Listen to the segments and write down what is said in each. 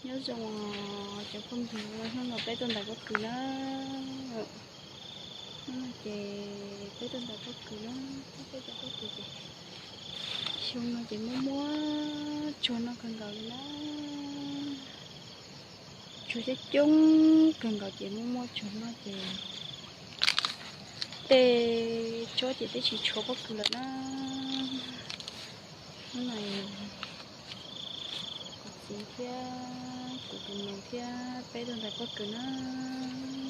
Nyob zoo os cov phooj ywg, hnub no peb tuaj ntais pob kws na. Hnub no ces peb tuaj ntais pob kws na, peb cov pob kws ces xyoo no ces muaj muaj tsuag noj kawg nkaus li na. Tsuag coob coob kawg nkaus ces muaj muaj tsuag noj ces tej tsob ces twb tsis tshuav pob kws lawm na. Hnub no kuv txiv thiab kuv tus nus thiab peb tuaj ntais pob kws na.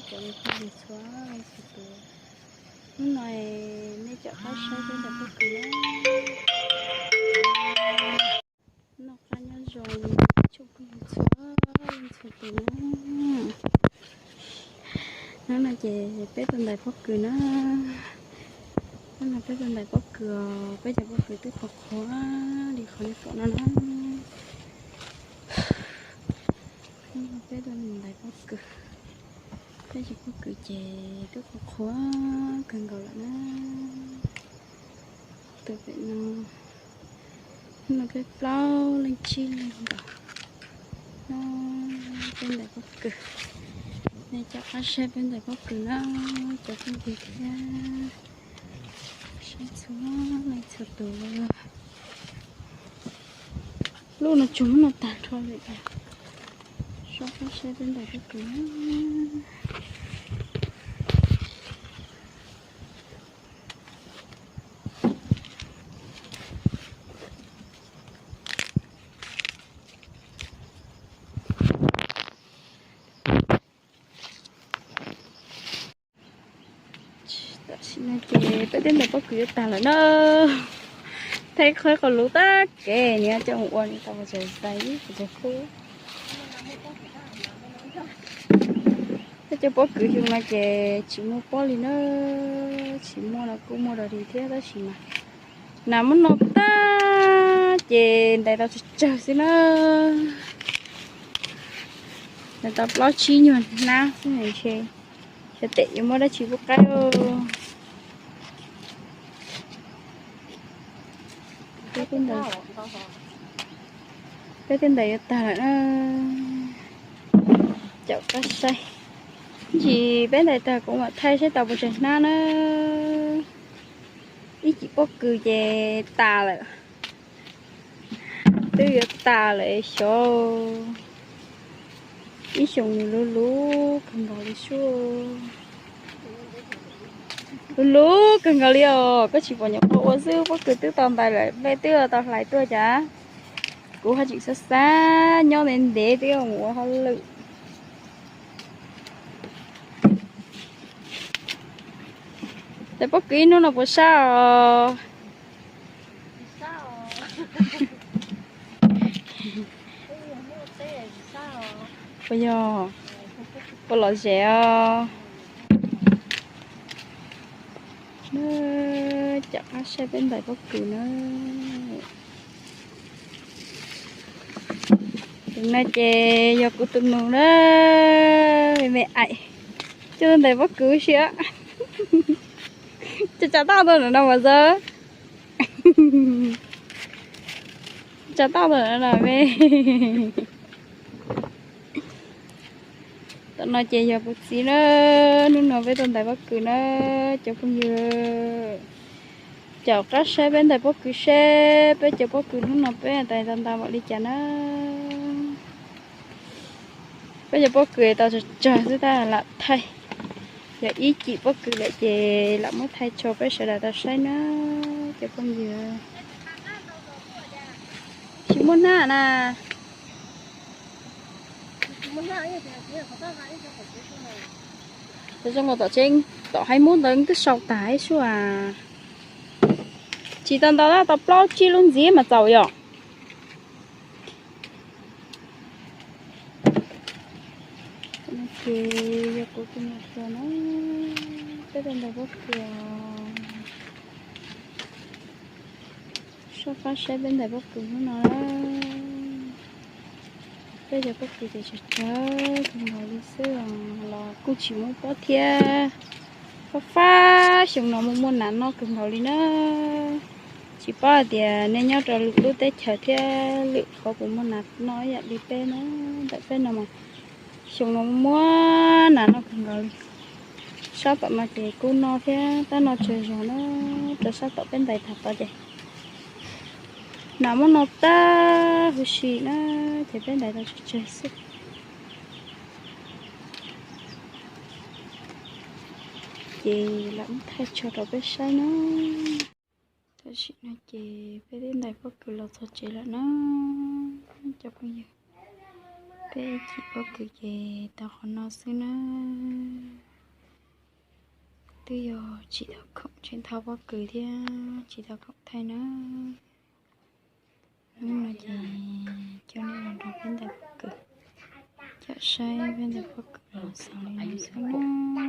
Cov me phooj ywg txhua leej txhua tus, hnub no nej caum qab saib peb ntais pob kws na. Noj qab nyob zoo tsoom phooj ywg txhua leej txhua tus na. Hnub no ces peb tuaj ntais pob kws na. Hnub no peb tuaj ntais pob kws os, peb cov pob kws twb qhuav qhuav li qhov nej pom no na. Hnub no peb tuaj ntais pob kws, peb cov pob kws ces twb qhuav qhuav kawg nkaus lawm na. Tus pem no, hnub no peb plaub leej tsib leeg nkaus. Peb ntais pob kws, nej caum qab saib peb ntais pob kws na, cov phooj ywg thiab saib txhua leej txhua tus. Lub no tsuag hnub no tag nrho lawm, soj qab saib peb ntais pob kws na. Tam sim no ces peb twb ntais pob kws yuav tag lawm na. Thaij qhov luv tag kev, nws coj mus ua nws tau pes tsawg xais, pes tsawg kub. Peb cov pob kws xyoo no ces tsis muaj pob li na, tsis muaj los kuj muaj dog dig thiab tab sis mas nas muab noj tag ces ntais tau tsawg tsawg xwb na. Ntais tau plaub tsib nyuag hnab xwb ntshe, xyov tes yuav muab dab tsi pub qaib. Peb tej ntais yuav tag lawm na, caum qab saib. Ib ntsis peb ntais tag kuv mam thaij saib tau puas tsawg hnab na. Ib cim pob kws ces tas lawm, twb yuav tas lawm xyov. Ib xyoos nws luv luv kawg nkaus li sub, luv luv kawg nkaus li os. Koj tsis pom nyuam qhuav ua xwb, pob kws twb tau ntais lawm, nplej twb tau hlais tuaj cas. Kuv haj tseem xav xav nyob ntev ntev twb mus ua hauj lwm. Tes pob kws ib hnub no puas sab os? Puas yog? Puas lom zem os? Caum qab saib peb ntais pob kws na. Tus no ces yog kuv tus nus na, me me aim, coj ntais pob kws siab. Tsa tsa toj ntawm no mas xwb. Tsa toj ntawm no me. Tam no ces yog kuv txiv na, hnub no peb tuaj ntais pob kws na, cov phooj ywg. Caum qab saib peb ntais pob kws seb peb cov pob kws hnub no peb ntais tau ntau npaum li cas na. Peb cov pob kws tau tsawg tsawg xwb tab lam thaij. Yog ib cim pob kws lawm ces lam muab thaij tso peb sawv daws tau saib na, cov phooj ywg. Tsis muaj hnab na. Zoo nkaus tom tsev, tom hais mub ntawd twb sau tas ib suab. Tsis tau ntau, tau plaub tsib lub ntxiv mas txaus yom. Ces yog kuv tus nus na, peb tuaj ntais pob kws. Soj qab saib peb ntais pob kws hnub no. Peb cov pob kws ces tsawg tsawg kawg nkaus li xwb os, los kuj tsis muaj pob thiab. Fab fab xyoo no muaj muaj nas noj kawg nkaus li na. Tsis paub hais tias nej nyob rau lwm lub teb chaws thiab lwm qhov puas muaj nas noj ib yam li peb na. Ntawm peb no mas xyoo no muaj nas noj kawg nkaus li. Sab tom no ces kuj noj thiab, tab noj tsawg zog na. Rau sab tom peb ntais tag tod ces nas muab noj tag huv si na, ces peb ntais tau tsawg tsawg xwb. Ces lam muab thaij tso rau peb saib na. Tam sim no ces peb twb ntais pob kws los txog tsev lawm na cov phooj ywg. Peb cim pob kws ces tau qhov no xwb na. Twb yog tsis tau khoom tseem thau pob kws thiab tsis tau khoom thaij na. Hnub no ces coj nej los nrog peb ntais pob kws, coj saib peb ntais pob kws los xaus li no xwb na.